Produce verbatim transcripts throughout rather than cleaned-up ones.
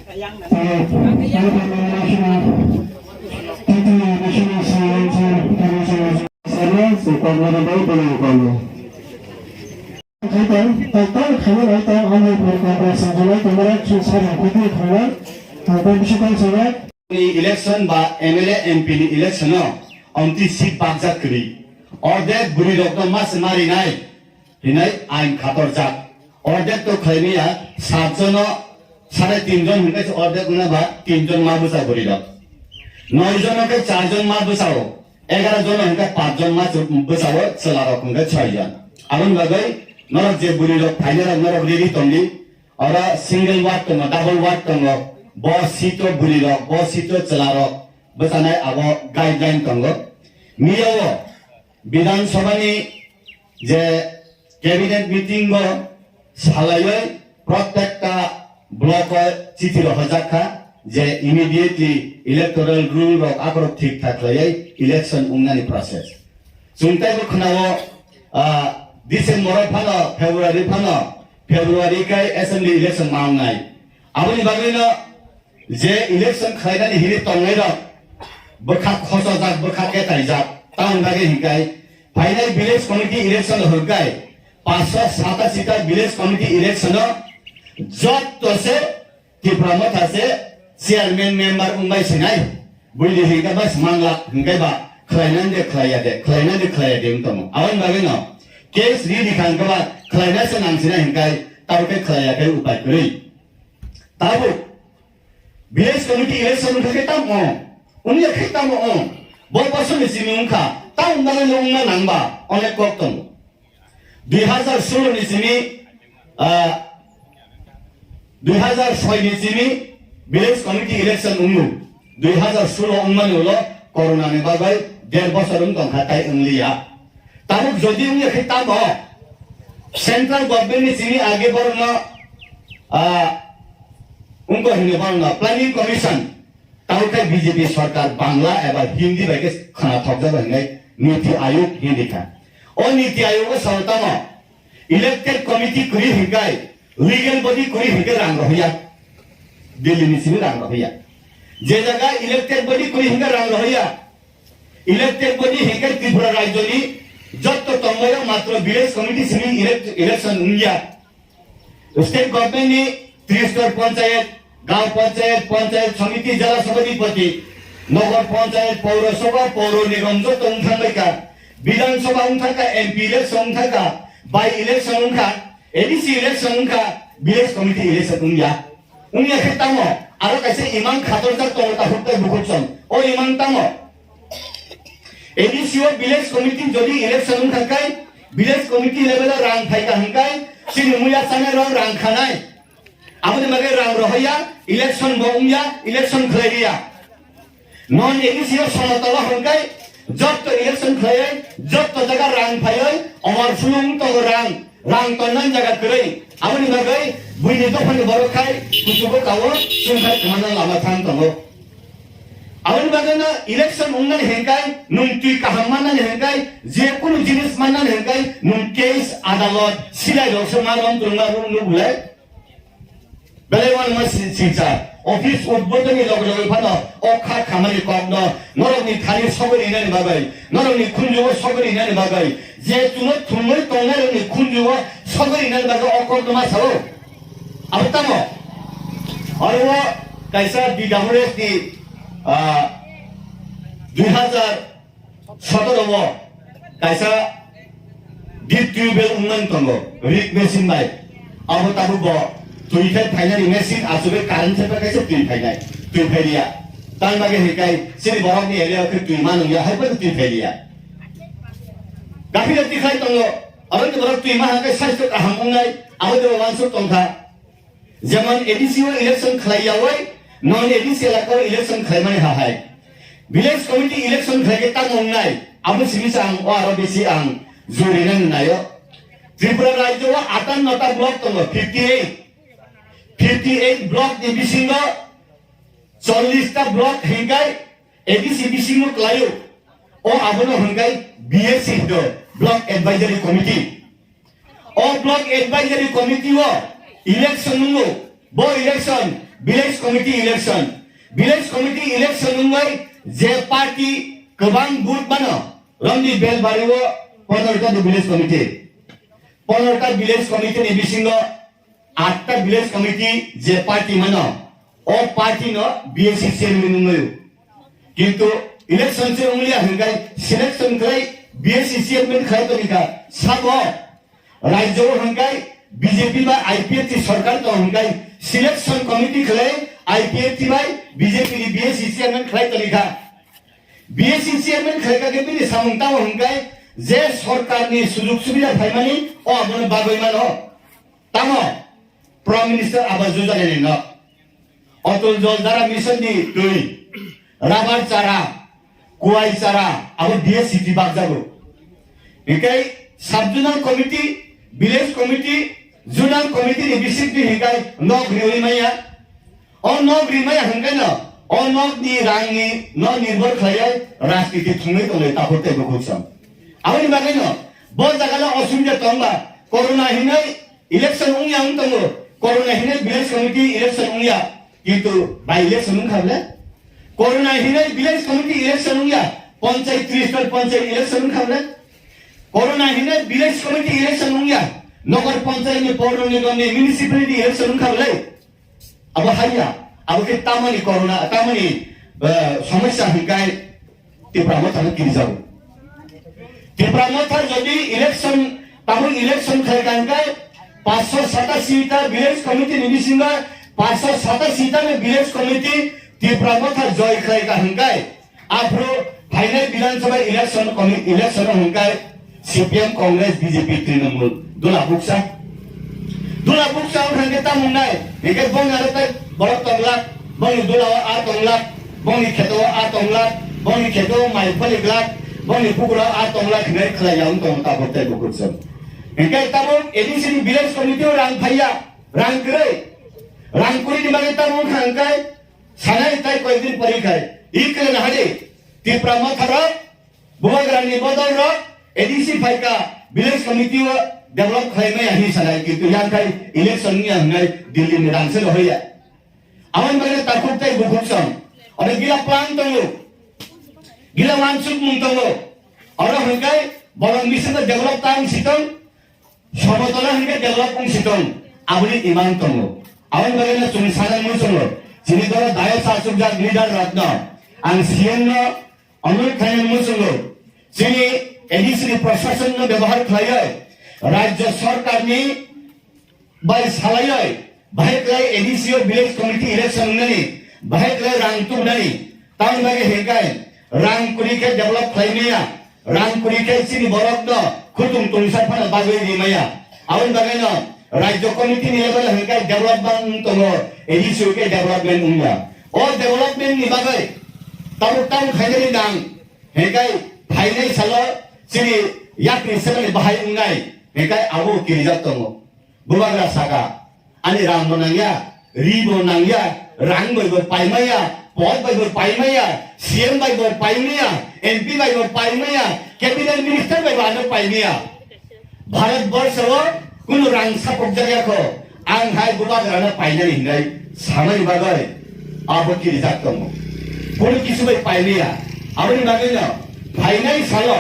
Election ba M L A, M P ni election no omtwi seat bakjak kwrwi. Ordek bwrwi rok no ma se mari nai hinai ain khatorjak. Ordek to khlaimaya sat jono, sare tin jon hinke se ordek wngna ba tin jon ma bwsa bwrwi rok. Noi jono ke char jon ma bwsa o. Egaroh jon hwnkhe pach jon ma bwsao chwlarok hwnkhe soi jon. Aboni bagwi norok je bwrwirok phainai rok norok ready tongdi. Oro single ward tongo, double ward tongo. Bo seat o bwrwirok, bo seat o chwlarok bwchanai abo guideline tongo. Miyao Bidhan Sabha ni je cabinet meeting o salaiwi prottekta block o chithi rohorjak kha je immediately electoral rule rok akorok thik thak khlaiwi election wngnani process. Chwng teibo khwnao, ah, December o phano, February phano, February kai assembly election ma wngnai. Aboni bagwino je election khlainani hini tongnairok bwkha khosojak, bwkha ketaijak, tamoni bagwi hinkai phainai village committee election hwnkhe paanch sho satasi ta village committee election o jotto se Tipra Motha se chairman member wngbai sinai, buini hinkhe ba swmang lak hinkai ba khlainani de khlaiya de, khlainani de khlaiya de wng tongo. Aboni bagwi no case ready kha hinke ba khlaina se nang sinai hinkai tabuk khe khlaiya khe upai kwrwi. Tabuk Village committee election wngkha khe tamo, wngya khe tamo wng. Bo bosor ni simi wngkha, tamo bagwi no wngna nangba, onek kok tongo. Dui hazar solo ni simi, ah, dui hazar soi ni simi village committee election wngo. Dui hazar solo wngmani ulo corona ni bagwi der bosor wng tongkha, tai wngliya. Tabuk jodi wngya khe tamo central government ni simi age borokno, ah, wngkha hino borokno planning commission, tamo khe B J P sarkar Bangla eba Hindi bai khe khwnathokjak hinwi Niti Ayog Hindi kha. O Niti Ayog o sao tamo elected committee kwrwi hinkai, legal body kwrwi hinkai rang rohorya. Delhi ni simi rang rohorya. Je jaga elected body kwrwi hinkai rang rohorya. Elected body hinkai Tripura rajyoni jotto tongbaio matro village committee simi elect-, election wngya. State government ni tristor panchayat, gaon panchayat, panchayat samiti, jala sabhapati, nagar panchayat, paurasabha, pauro nigam jotto wngthangbaikha. Bidhan sabha wngthangkha, M P election wngthangkha, by election wngkha, A D C election wngkha, village committee election wngya. Wngya khe tamo, aro kaisa imang khatorjak tongo takhuk tei bukhuk song. O imang tamo? A D C o village committee jodi election wngkha khe, village committee level o rang phaikha hinkai, chini muya chanai rok rang khanai. Aboni bagwi rang rohorya, election bo wngya, election khlai riya. Non A D C o somotolo hwnkai, jotto election khlaiwi, jotto jaga rang phaiwi, omor phulung tongo rang, rang tongnani jaga kwrwi. Aboni bagwi buini dophani borok khai kuchugo kao, chwng khai kwmana lama thang tongo. Aboni bagwi no election wngnani hwnkai, nwng twi kaham mannani hwnkai, je kunu jinis mannani hwnkai, nwng case, adalot, silai rok se ma rom twrwngma rung nugulai. Belai uanama si-, singcha. Office udbodhoni loge loge phano o kha khamani kokno norokni thani sogwi rinani bagwi, norokni khunjugo sogwi rinani bagwi, je chwngno thumwi tongnairokni khunjugo sogwi rinani bagwi o kokno ma sao. Abo tamo? Oro o kaisa D W S ni, ah, dui hazar sotoro o kaisa deep tubewell wngmani tongo, rig machine bai. Abo tabuk bo twi khai phainani machine, asugwi current se kaisa twi phainai, twi phailia. Tang bagwi hinkai chini borokni area o khe twi ma nungya, hai phano twi phailia. Gaphila twi khai tongo, aro ni borok twi ma hangkai saisto kaham wngnai, abo de uansuk tongkha. Jemon A D C o election khlai yawi, non A D C elaka o election khlaimani hahai. Village committee election khlai khe tamo wngnai, abo simi sa ang o aro bisi ang juri nani naio. Tripura rajyo o atanno ta block tongo, fifty eight. Fifty eight block ni bisingo chollish ta block hinkai A D C bisingo klaio. O abono hinkai B A C do, Block Advisory Committee. O Block Advisory Committee o election wngo, bo election Village committee election, village committee election wngwi je party kwbang vote mano, romni Belbari o ponorta ni village committee, ponorta village committee ni bisingo atta village committee je party mano, o party no B S C chairman wngwi. Kintu election se wngya hwnkhe selection khlai B S C chairman khlai tongkha sabo. Rajyo hwnkhe B J P ba I P F T sorkar tong hwnkhe selection committee khlai I P F T bai B J P ni B S C chairman khlai tongkha. B S C chairman khlai kha khe bini samung tamo hwnkhe je sorkar ni sujug subida phaimani o abono bagwi mano. Tamo Prime Minister Awas Yojana ni no, Atal Jal Dharan Mission ni twi, rubber chara, kuai chara, abo B S C T bakjago. Hinkhe sub zonal committee, village committee, zonal committee ni bisik ni hinkhe nok riwi maya. O nok rimaya hwnkhe no, o nok ni rang ni no nirbhor khlaiwi rajniti thwngwi tonglai takhuk tei bukhuk song. Aboni bagwi no, bo jaga no osubida tongba, corona hinwi election wngya wng tongo, corona hinwi village committee election wngya, kintu by election wngkha bwle? Corona hinwi village committee election wngya, panchayat tris tal panchayat election wngkha bwle? Corona hinwi village committee election wngya, nagar panchayat ni, pawr nigam ni, municipality election wngkha bwle? Abo haiya, abo khe tamoni corona, tamoni, eh, somosya hwnkhe Tipra Motha no kirijago. Tipra Motha jodi election, tabuk election khai ka hwnkhe, paanch sho satashi ta village committee ni bisingo paanch sho satashi ta ni village committee Tipra Motha joy khai ka hwnkhe, aphuru phainai Bidhan Sabha election commi-, election o hwnkhe C P M, Congress, B J P, Trinamool dula buksa. Dula buksa wng kha hwnkhe tamo wngnai? Hwnkhe bongni aro tei borok tong glak, bongni dula o a tong glak, bongni kheto o a tong glak, bongni kheto o mai pholi glak, bongni bukur o a tong glak hinwi khlai ya wng tongo tabuk tei bukur chwng. Hwnkhe tabuk A D C ni village committee o rang phai ya, rang kwrwi. Rang kwrwi ni bagwi tamo wng kha hwnkhe, sanai tai koyekdin pori khai, i kwlwng hadi, Tipra Motha rok, Bubagrani bodol rok, A D C phaika, village committee o develop khlai maya hinwi sanai, kintu yang khai election wngya hwnwi Delhi ni rang se rohorya. Aboni bagwi takhuk tei bukhuk song, oro gila plan tongo, gila wansukmung tongo, oro hwnkhe bolong bisingo develop ta wng si tong, Sobotola hwnkhe develop wng si tong, aboni imang tongo. Aboni bagwi no chwng sanai muchungo, chini dolo dayok achukjak leader rokno ang C M no onurodh khlainani muchungo, chini A D C ni proshasonno bebohar khlaiwi, rajyo sorkarni bai salaiwi, bahai khlai A D C o village committee election wngnani, bahai khlai rang tubunani, tamoni bagwi hwnkhe rang kwrwi khe develop khlai maya, rang kwrwi khe chini borokno khutung tungsa phano bagwi ri maya. Aboni bagwino rajyo committee ni level hwnkhe development wng tongo, A D C o khe development wngya. O development ni bagwi tabuk tamo khainani nang hwnkhe phainai salo chini yakni selengni bahai wngnai hwnkhe abo kirijak tongo. Bubagra saka, ani rang bo nangya, ri bo nangya, rang bai bo paimaya, pod bai bo paimaya, C M bai bo paimaya, M P bai bo paimaya, cabinet minister bai bo ano paimaya. Bharat borsho o kunu rang sapok jakya kho, ang hai Bubagra no painani hinai sanani bagwi abo kirijak tongo. Kunu kisu bai paimaya, aboni bagwi no phainai salo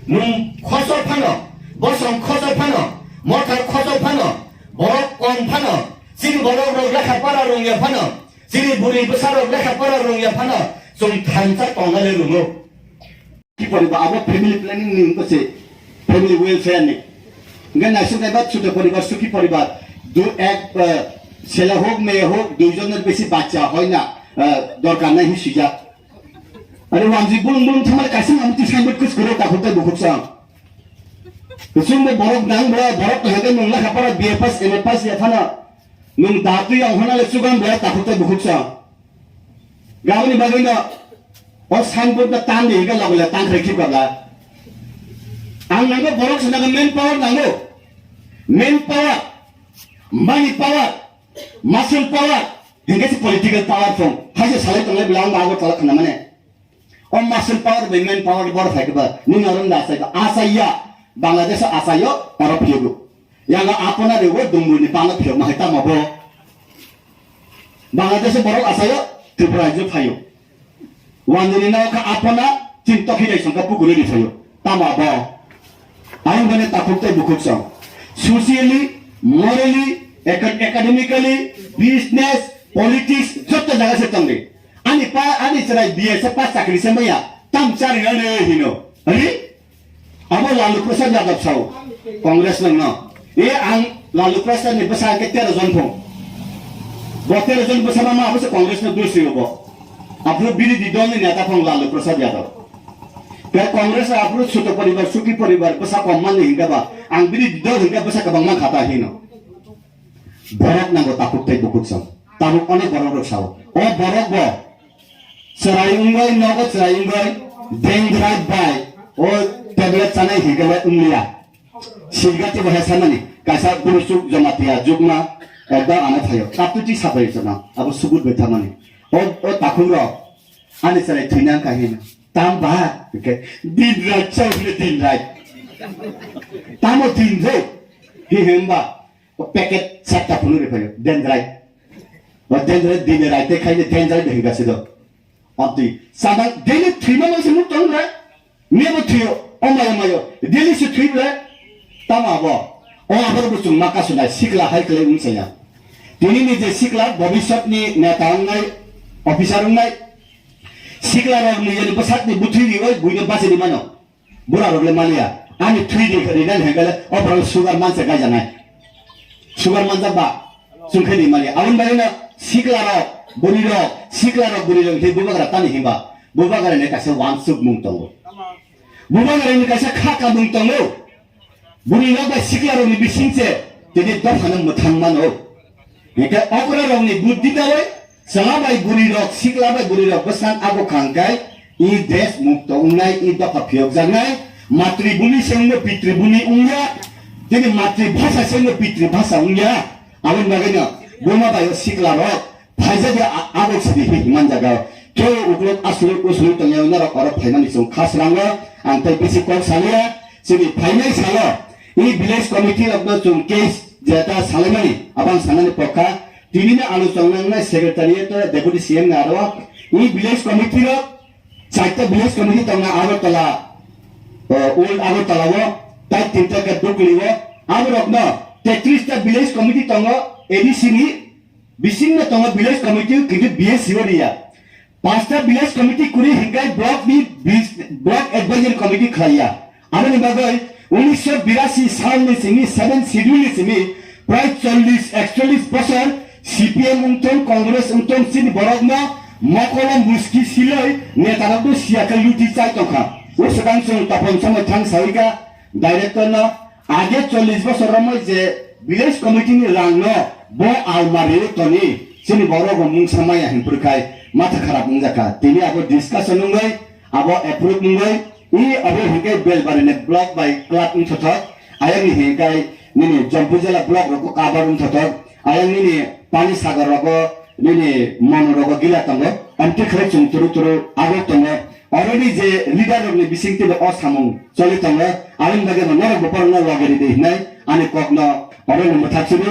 nwng khoso phano, bosong khoso phano, mothar khoso phano, Borok kom phano, chini borok rok lekha pora rwngya phano, chini bwrwi bwsa rok lekha pora rwngya phano, chwng thansa tongnai le rwngo. Ki poribar abo family planning ni wngkha se, family welfare ni. Hingke naisuk nai ba chute poribar, sukhi poribar, du ek, eh, sela hok, meye hok, dui jon er besi bachcha hoi na, eh, dorkar nai hi swijak. Are wanji bulung bulung thamar kaisa mamti signboard kus kuro takhuk tai bukhuk sang. Kusung bo borok nang bro, borok to hede nung lekha pora B A pass, M A pass ya phano. Nung da twi ang hona le chugan bro takhuk tai bukhuk sang. Gaboni bagwi no o signboard no tan de ga logole tan kre khip gabla. Ang nango borok se nango manpower nango. Manpower, money power, muscle power, hingke se political power phone. Haise salai tonglai bela ang bago tala khna mane. O muscle power bai manpower bor phai khe ba, nini oro da sai ba, asai ya, Bangladesh asai yo, oro phiyo. Yang apona re wo dumbu ni bana phiyo ma hai tamo bo. Bangladesh borok asayo Tripura rajyo phaio. Wanjani nao kha apona chin tokhi dai songkha pukuri ri phaio. Tamo abo? Ayung bane takhuk tei bukhuk song. Socially, morally, acad-, academically, business, politics, joto jaga se tongdi. Ani pa, ani chwrai B A se pass chakri se maya, tam chari ano hino. Ari? Abo Lalu Prasad Yadav sao, Congress nang no. E ang Lalu Prasad ni bwsa ke tero jon phung. Bo tero jon bwsa ma, ma abo se Congress no dusri bo. Aphuru birodhi dol ni neta phung Lalu Prasad Yadav. Ke Congress aphuru chuto poribar, sukhi poribar, bwsa kom man ni hinga ba. Ang birodhi dol hinga bwsa kabang man khata hino. Borok nango takhuk tei bukhuk song. Tabuk onek borok rok sao. O borok bo chwrai wngwi, nogo chwrai wngwi, dendrite bai o tablet chanai hinkhe le wngliya. Silga tei bo he sanani, kaisa Bru Chuk Jamatia Jukma ekdam ano phaio. Kaptwi twi sapai chama, abo subut bai thamani. O, o takhuk rok ani chwrai thwina wngkha hino. Tam ba? Hinkhe din rait chao hino din rait. Tamo din ro? Hi hemba? O packet satta phunuk ri phaio, dendrite. O dendrite dini raite khaini dendrite hinga sido. Amtwi, sadang dini thwima nang se nuk tong re. Nebo thwiyo, o mayo mayo, dini se thwi re. Tamo abo. O abo bo chung maka sunai, sikla hai khlai wng saya. Tini ni je sikla, bobisot ni neta wngnai, officer wngnai. Sikla rok ni yani bwsak ni bwthwi ri oi, buino bachai di mano. Bura rok le maliya. Ani thwi di rinani hengkale o borok sugar mansa gaijanai. Sugar mansa ba? Chungkhe di maliya. Aboni bagwi no sikla rok, buri rok, sikla rok, buri rok, hei bubagra tani himba. Bubagra ne kaisa wansuk mung tongo. Bubagra ni kaisa kha kamung tongo. Buri rok bai sikla rok ni bising se tini dophano mwthang mano. Hingke okra rok ni buddhi dawi, chwla bai bwrwi rok, sikla bai bwrwi rok bwsang abo khangkai, i desh mukto wngnai, i dopha phiyokjaknai, matribhumi se wngya, pitribhumi wngya, tini matribhasha se wngya, pitribhasha wngya. Aboni bagwino buma bai o sikla rok phaijak ya, a-, abo sidi hi himan jaga. Khe uklok aswk uswk tongya norok oro phaimani chwng khasrango, ang tei bisi kok saliya, chini phainai salo, i village committee rokno chwng case jeta salaimani, abang sanani pokha, Tini ni ano chong nangnai secretariat o deputy C M ni aro i village committee rok, chaita village committee tongna Agartala, uh, old Agartala o, tai tinta ke Dukli o, abo rok no tetris ta village committee tongo A D C ni, bising no tongo village committee, kintu B S C o riya. Pasta village committee kuri hinkai block ni bis-, block advisory committee khlaiya. Aboni bagwi unisho birasi salni simi seven schedule ni simi prai chollish ekchollish bosor C P M wngthong, Congress wngthong, chini borokno mokolo muski siloi netarokno siyakhe luti chai tongkha. O swkang chwng Tapon Somoi thang sawika director no Age chollish bosor romwi je village committee ni rang no bo almari o toni, chini borok bo mungsa maya hinphuru khai matha kharap wngjakha. Tini abo discussion wngwi abo approve wngwi i abo hinkai Belbari ni block bai club wngthothok, ayang ni hinkai nini Jampui jela block rok cover wngthothok, ayang nini Pani Sagar rogo nini mono rogo gila tongo, amtwi khlai chwng turu turu abo tongo. Oro ni je leader rok ni bising twi o samung choli tongo, aboni bagwi no norok bo borok no loge ridi hinai ani kok no oro ni mwthak sidi.